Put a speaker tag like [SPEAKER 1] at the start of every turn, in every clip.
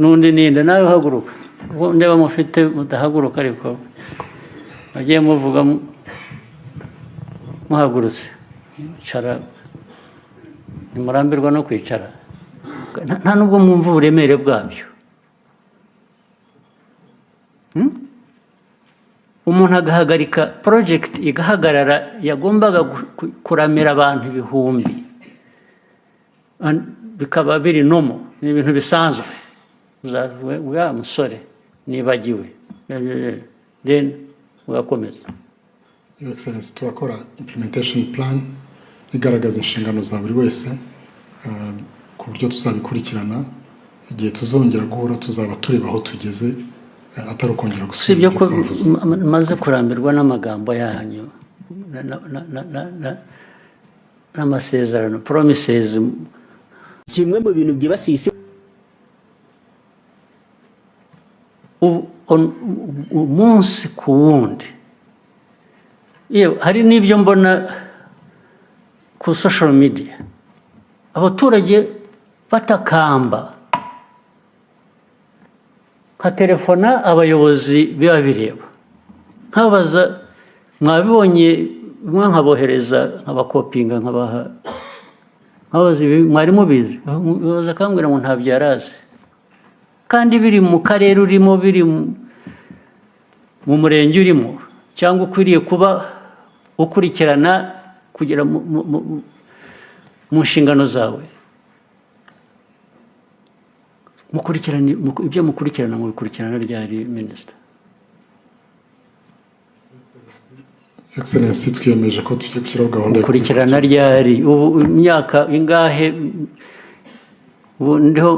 [SPEAKER 1] N'undi ninde nawe uhaguruka. Ubu ndeba mufite mudahaguruka, ariko bagiye muvuga muhagurutse. Icara, ntimurambirwa no kwicara. Nta nubwo mwumva uburemere bwabyo. Umuntu agahagarika project igahagarara yagombaga kuramira abantu ibihumbi, bikaba biri normal, ni ibintu bisanzwe. Wa musore nibagiwe, then ugakomeza.
[SPEAKER 2] Your Excellency, turakora implementation plan igaragaza inshingano za buri wese, ku buryo tuzabikurikirana. Igihe tuzongera guhura tuzaba tureba aho tugeze, atari ukongera
[SPEAKER 1] Si
[SPEAKER 2] gusubira
[SPEAKER 1] ibyo
[SPEAKER 2] ibyo
[SPEAKER 1] ko
[SPEAKER 2] twavuze.
[SPEAKER 1] maze kurambirwa n'amagambo yanyu n'amasezerano, promises.
[SPEAKER 3] Kimwe mu bintu byibasiye isi
[SPEAKER 1] Umunsi ku wundi. Yewe, hari n'ibyo mbona ku social media, abaturage batakamba, nka telefona abayobozi biba bireba, nkabaza mwabibonye, bimwe nkabohereza, nkabakopinga, nkabaha, nkabaza ibi mwari mubizi? Baza akambwira ngo ntabyo yari azi, kandi biri mu karere urimo, biri mu murenge urimo, cyangwa ukwiriye kuba ukurikirana kugera mu nshingano zawe. Mukurikirana ibyo mukurikirana, mubikurikirana ryari, minisita?
[SPEAKER 2] Excellency, twiyemeje ko tugiye gushyiraho gahunda yo
[SPEAKER 1] Mukurikirana ryari? Ubu imyaka ingahe ubu ndiho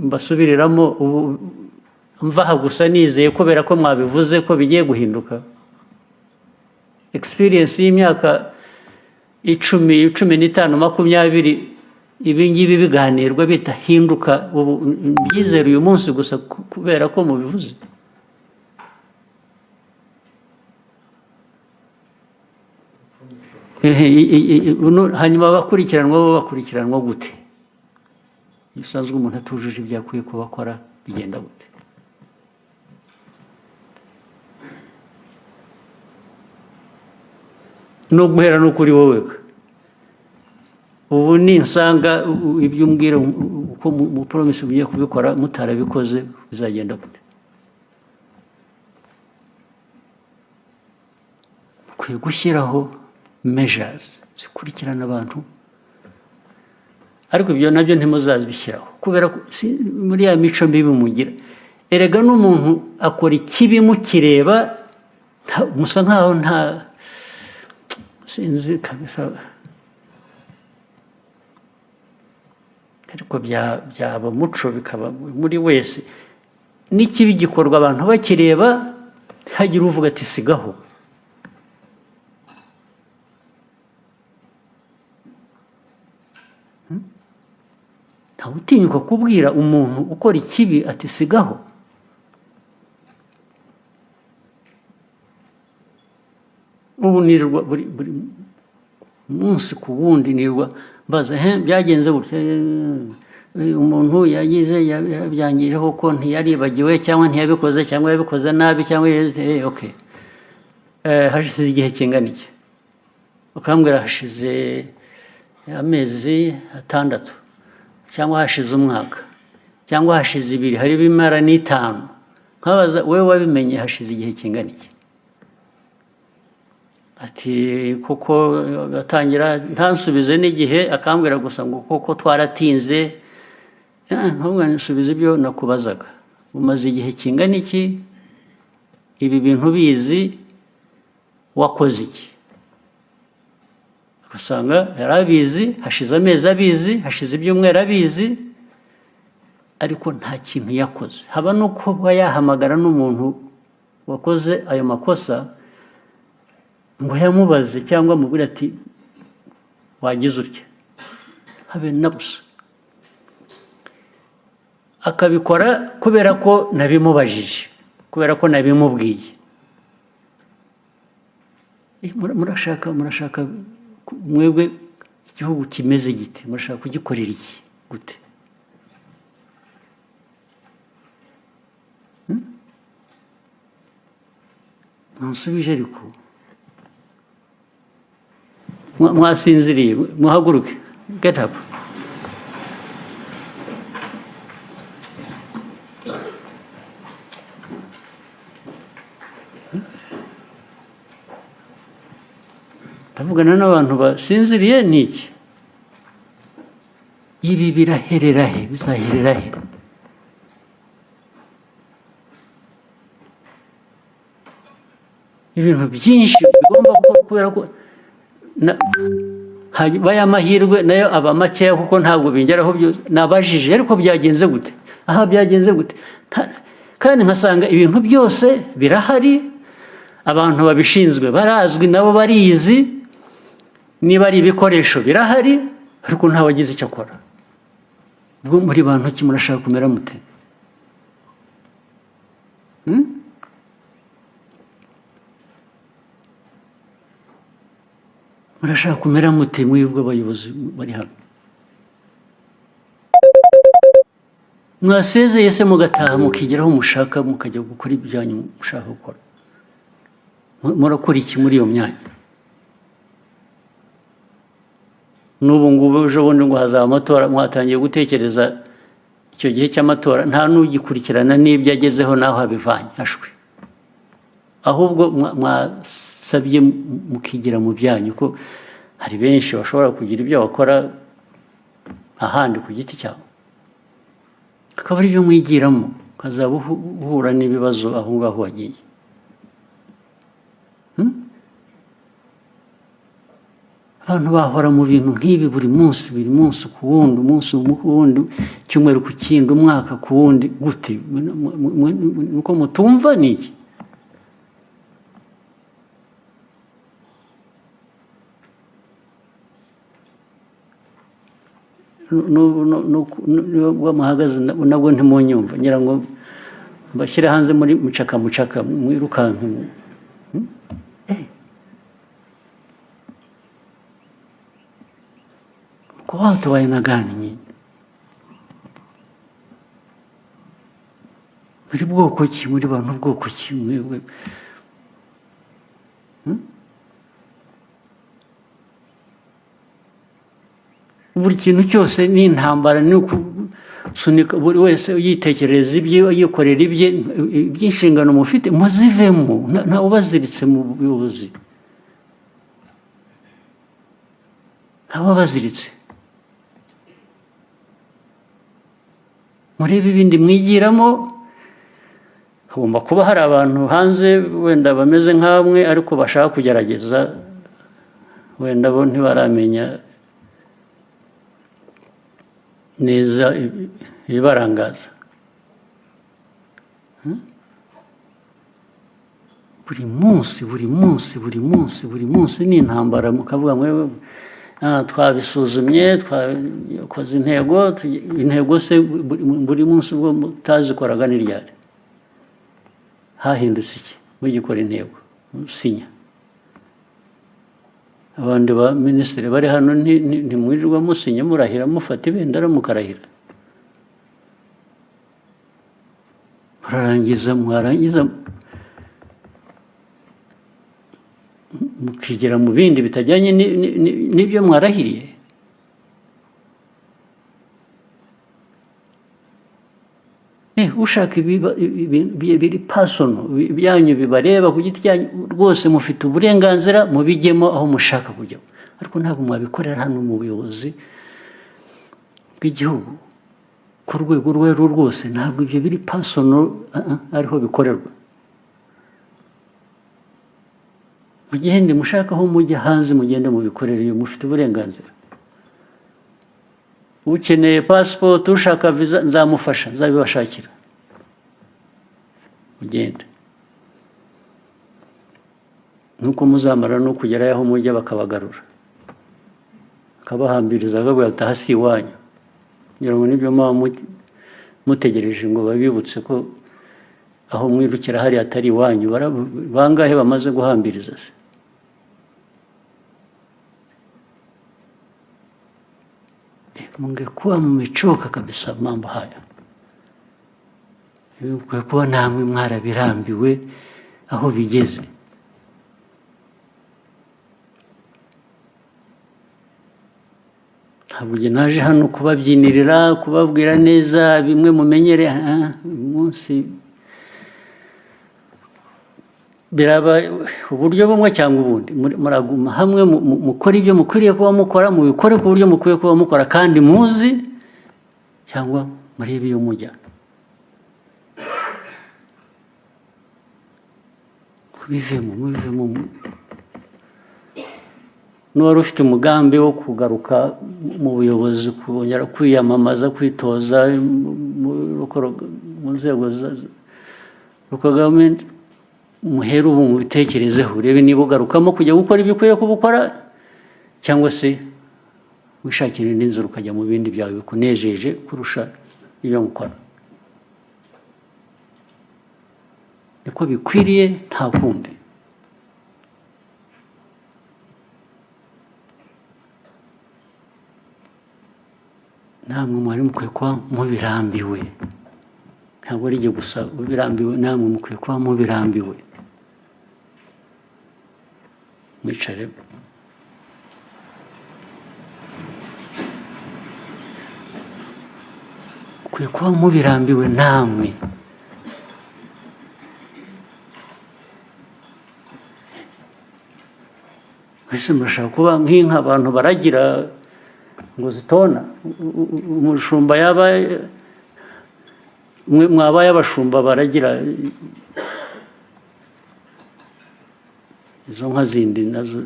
[SPEAKER 1] mbasubiriramo? Ubu mvaha gusa nizeye, kubera ko mwabivuze ko bigiye guhinduka. Experience y'imyaka 10, 15, 20, ibi ngibi biganirwa bidahinduka, ubu mbyizere uyu munsi gusa kubera ko mubivuze? Ehe, hanyuma abakurikiranwa bo bakurikiranwa gute? Iyo usanzwe umuntu atujuje ibyo akwiye kuba akora, bigenda gute? No guhera no kuri wowe, ubu ninsanga ibyo umbwira uko mu promise mugiye kubikora mutarabikoze, bizagenda gute? Ukwiye gushyiraho measures zikurikirana abantu, ariko ibyo nabyo ntimuzabishyiraho kubera ko muri ya mico mibi mugira. Erega n'umuntu akora ikibi mukireba, musa nkaho nta, sinzi kabisa, ariko byaba umuco, bikaba muri wese. N'ikibi gikorwa abantu bakireba, ntihagire uvuga ati sigaho. Ntawe utinyuka kubwira umuntu ukora ikibi ati sigaho. Ubu nirirwa buri munsi ku wundi nirirwa mbaza: he byagenze gutya? Umuntu yagize yabyangije koko, ntiyaribagiwe cyangwa ntiyabikoze cyangwa yabikoze nabi cyangwa okay. Hashize igihe kingana iki? Ukambwira hashize amezi 6, cyangwa hashize umwaka, cyangwa hashize 2, hari ibimara n'itanu. Nkabaza: wowe wabimenye hashize igihe kingana iki? Ati kuko agatangira ntansubize n'igihe, akambwira gusa ngo kuko twaratinze. Nkavuga nsubiza ibyo nakubazaga: umaze igihe kingana iki ibi bintu bizi, wakoze iki? Ugasanga yari abizi, hashize amezi abizi, hashize ibyumweru abizi, ariko nta kintu yakoze, haba no kuba yahamagara n'umuntu wakoze ayo makosa ngo yamubaze cyangwa amubwire ati wagize utya, habe na busa. Akabikora kubera ko nabimubajije, kubera ko nabimubwiye. Murashaka mwebwe igihugu kimeze gite? Murashaka kugikorera iki gute? Munsubije ariko. Mwasinziriye, muhaguruke. Get up. Ndavugana n'abantu basinziriye ni iki? Ibi biraherera he? Bizaherera he? Ibintu byinshi bigomba gukorwa kubera ko haba amahirwe nayo aba makeya, kuko ntabwo bingeraho byose. Nabajije ariko byagenze gute? Aha byagenze gute? Kandi nkasanga ibintu byose birahari, abantu babishinzwe barazwi, nabo barizi, niba ari ibikoresho birahari, ariko ntawagize icyo akora. Ubwo muri bantu ki murashaka kumera mute? Murashaka kumera mute mwebwe abayobozi bari hano? Mwasezeye se mugataha mukigeraho mushaka, mukajya gukora ibyanyu mushaka gukora? Murakora iki muri iyo myanya? N'ubu ngubu ejo bundi ngo hazaba amatora, mwatangiye gutekereza icyo gihe cy'amatora, nta n'ugikurikirana n'ibyo agezeho n'aho abivanye ashwe. Ahubwo mwasabye mukigira mu byanyu, ko hari benshi bashobora kugira ibyo bakora ahandi ku giti cyabo, akaba ari byo mwigiramo, ukazaba uhura n'ibibazo aho ngaho wagiye. Abantu bahora mu bintu nk'ibi buri munsi, buri munsi ku wundi, umunsi ku wundi, icyumweru ku kindi, umwaka ku wundi, gute? Nuko mutumva ni iki? Nubwo muhagaze nabwo ntimunyumva, ngira ngo mbashyire hanze muri mucaka mucaka mwirukanke. Kwa watu wa aina gani nyinyi? Muri bwoko ki? Muri bantu bwoko ki mwebwe? Buri kintu cyose ni intambara, ni ukusunika buri wese yitekerereza ibye, yikorera ibye, iby'inshingano mufite muzivemo, nta ubaziritse mu buyobozi, nta ubaziritse. Murebe ibindi mwigiramo. Hagomba kuba hari abantu hanze wenda bameze nkamwe ariko bashaka kugerageza, wenda bo ntibaramenya neza ibibarangaza. Buri munsi, buri munsi, buri munsi, buri munsi ni intambara. Mukavuga mwewe twabisuzumye, twakoze intego, intego se buri munsi ubwo mutazikoraga ni ryari? Hahindutse iki mugikora intego musinya? Abandi ba minisitiri bari hano ntimwirirwa musinya, murahira, mufata ibendera mukarahira, murarangiza, mwarangiza mukigira mu bindi bitajyanye n'ibyo mwarahiriye. Ushaka biri personal byanyu bibareba ku giti cyanyu, rwose mufite uburenganzira mubijyemo aho mushaka kujya, ariko ntabwo mwabikorera hano mu buyobozi bw'igihugu ku rwego urwo ari rwo rwose. Ntabwo ibyo biri personal ariho bikorerwa. Mugende mushaka aho mujya hanze, mugende mubikorere, iyo mufite uburenganzira. Ukeneye passport, ushaka visa, nzamufasha, nzabibashakira, mugende. Nuko muzamara no kugera aho mujya bakabagarura, bakabahambiriza, bakababwira ati aha si iwanyu. Ngira ngo nibyo muba mutegereje ngo babibutse ko aho mwirukira hari atari iwanyu. Bangahe bamaze guhambiriza se? Mungekuwa mmechoka kabisa mambo haya, mungekuwa namwe mwarabirambiwe aho bigeze. Ntabwo njye naje hano kubabyinirira, kubabwira neza bimwe mumenyere. Umunsi biraba uburyo bumwe cyangwa ubundi, muraguma hamwe mukora ibyo mukwiriye kuba mukora, mubikore ku buryo mukwiye kuba mukora kandi muzi, cyangwa murebe iyo mujya. Bivemo, mubivemo. N'uwari ufite umugambi wo kugaruka mu buyobozi, kongera kwiyamamaza, kwitoza mu nzego za local government, muhere ubu mubitekerezeho, urebe niba ugarukamo kujya gukora ibyo ukwiye kubukora, cyangwa se wishakira indi nzira ukajya mu bindi byawe bikunejeje kurusha ibyo mukora. Niko bikwiriye, nta kundi. Namwe mwari mukwiye kuba mubirambiwe, ntabwo ari jye gusa ubirambiwe, namwe mukwiye kuba mubirambiwe. Mwicare. Mukwiye kuba mubirambiwe namwe. Mbese murashaka kuba nk'inka abantu baragira ngo zitona? Umushumba yaba mwabaye abashumba baragira izo nka zindi nazo.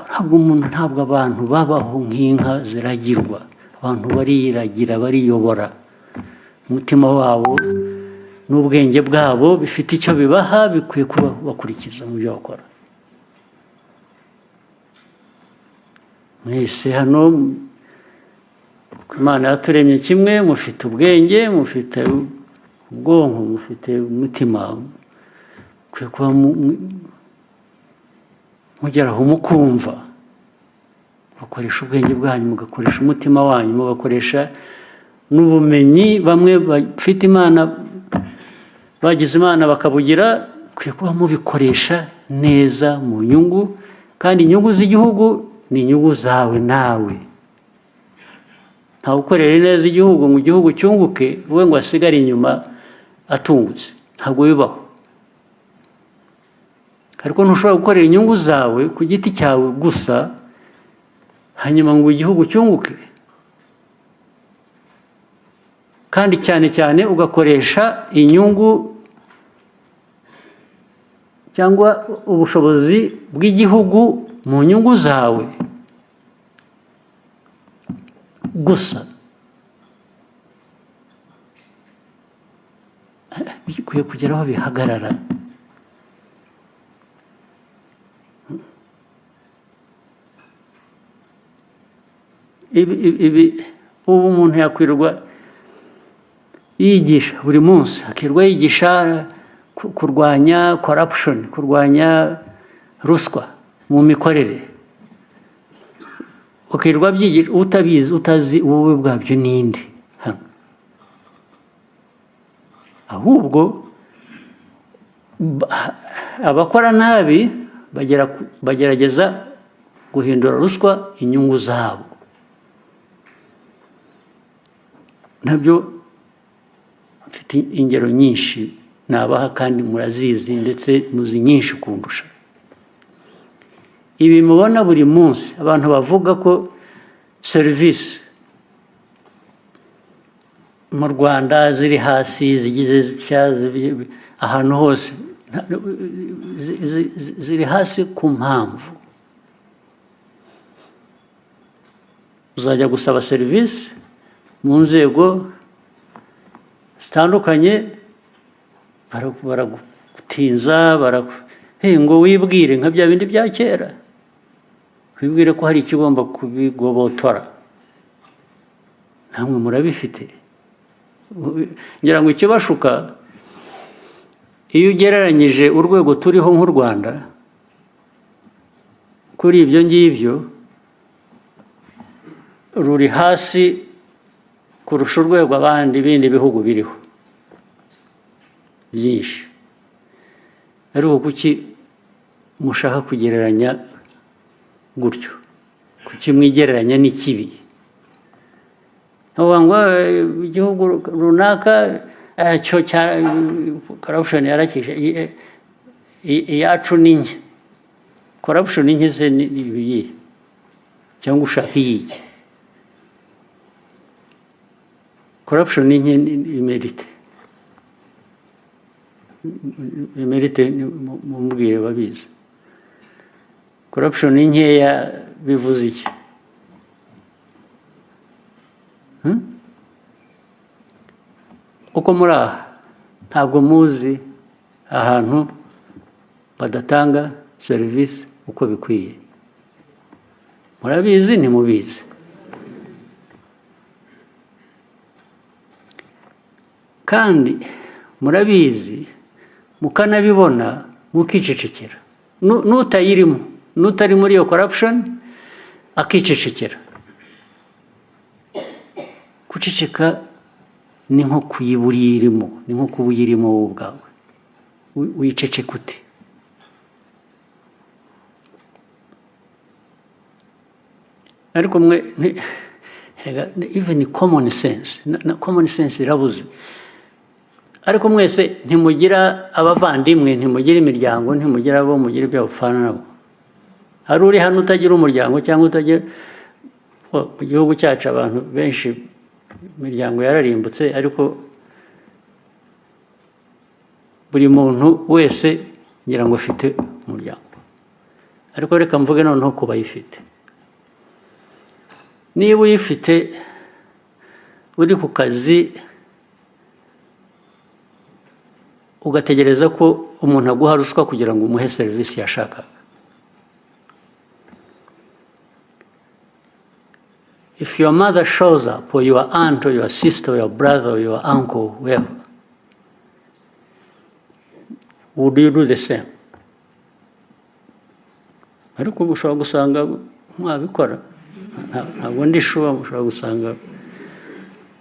[SPEAKER 1] Ntabwo umuntu, ntabwo abantu babaho nk'inka ziragirwa. Abantu bariragira, bariyobora. Umutima wabo n'ubwenge bwabo bifite icyo bibaha, bikwiye kuba bakurikiza mu byo bakora. Mwese hano Imana yaturemye kimwe, mufite ubwenge, mufite ubwonko, mufite umutima, mukwiye kuba mugeraho mukumva, mugakoresha ubwenge bwanyu, mugakoresha umutima wanyu, mugakoresha n'ubumenyi. Bamwe bafite Imana, bagize Imana bakabugira, mukwiye kuba mubikoresha neza mu nyungu, kandi inyungu z'igihugu ni inyungu zawe nawe. Ntawe ukorera neza igihugu ngo igihugu cyunguke, we ngo asigare inyuma atungutse, ntabwo bibaho. Ariko ntushobora gukorera inyungu zawe ku giti cyawe gusa, hanyuma ngo igihugu cyunguke, kandi cyane cyane ugakoresha inyungu cyangwa ubushobozi bw'igihugu mu nyungu zawe gusa. Bikwiye kugera aho bihagarara. Ibi ubu umuntu yakwirwa yigisha buri munsi, akirwa yigisha kurwanya corruption, kurwanya ruswa mu mikorere, ukirwa byigisha utabizi, utazi ububi bwabyo ninde hano. Ahubwo abakora nabi bagerageza guhindura ruswa inyungu zabo. Nabyo mfite ingero nyinshi nabaha kandi murazizi, ndetse muzi nyinshi kundusha. Ibi mubona buri munsi abantu bavuga ko serivisi mu Rwanda ziri hasi, zigize zitya, ahantu hose ziri hasi ku mpamvu. Uzajya gusaba serivisi mu nzego zitandukanye, baragutinza, ngo wibwire nka bya bindi bya kera, wibwire ko hari ikigomba kubigobotora. Namwe murabifite. Ngira ngo ikibashuka, iyo ugereranyije urwego turiho nk'u Rwanda kuri ibyo ngibyo, ruri hasi kurusha urwego abandi bindi bihugu biriho byinshi. Ariko kuki mushaka kugereranya gutyo? Kuki mwigereranya n'ikibi? Ntuvuga ngo igihugu runaka cyo cya corruption yarakishe, iyacu ni nke. Corruption ni nke se ni iyihe? Cyangwa ushaka iyiki? Corruption ni nke imerite, imerite mumbwire babizi. Corruption ni nkeya bivuze iki? Uko muri aha ntabwo muzi ahantu badatanga serivisi uko bikwiye? Murabizi, ntimubizi? Kandi murabizi, mukanabibona, mukicecekera. N'utayirimo, n'utari muri iyo corruption akicecekera. Guceceka ni nko kuyibura uyirimo, ni nko kuba uyirimo wowe ubwawe. Wiceceka ute? Ariko mwe even common sense, na common sense irabuze. Ariko mwese ntimugira abavandimwe, ntimugira imiryango, ntimugira abo mugira ibyo bapfana nabo? Hari uri hano utagira umuryango cyangwa utagira? Mu gihugu cyacu abantu benshi imiryango yararimbutse, ariko buri muntu wese ngira ngo afite umuryango. Ariko reka mvuge noneho ku bayifite. Niba uyifite, uri ku kazi, ugategereza ko umuntu aguha ruswa kugira ngo umuhe serivisi yashakaga, if your mother shows up, or your aunt, or your sister, or your brother, or your uncle, whoever, would you do the same? Ariko ubu ushobora gusanga mwabikora. Ntabwo ndi sure, ushobora gusanga,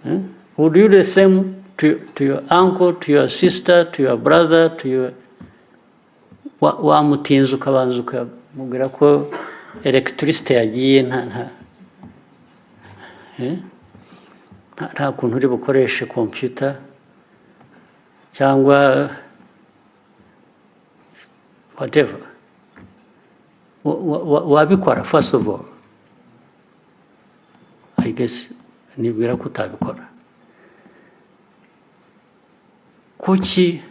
[SPEAKER 1] eh? Would you do the same to your uncle, to your sister, to your brother, to your wamutinza ukabanza ukamubwira ko electricity yagiye, nta eh? Nta kuntu uri bukoreshe computer cyangwa whatever? Wabikora? First of all, I guess nibwira ko utabikora. Kuki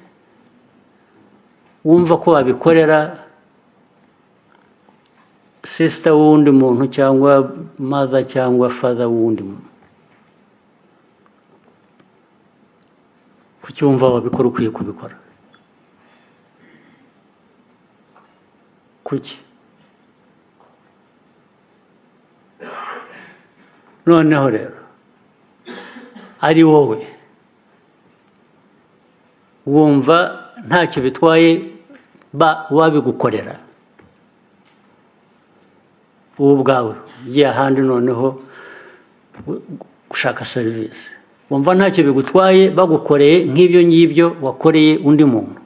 [SPEAKER 1] wumva ko wabikorera sister w'undi muntu cyangwa mother cyangwa father w'undi muntu? Kuki wumva wabikora, ukwiye kubikora? Kuki? Noneho rero ari wowe wumva ntacyo bitwaye ba wabigukorera wowe ubwawe, ugiye ahandi noneho gushaka serivisi, wumva ntacyo bigutwaye bagukoreye nk'ibyo ngibyo wakoreye undi muntu?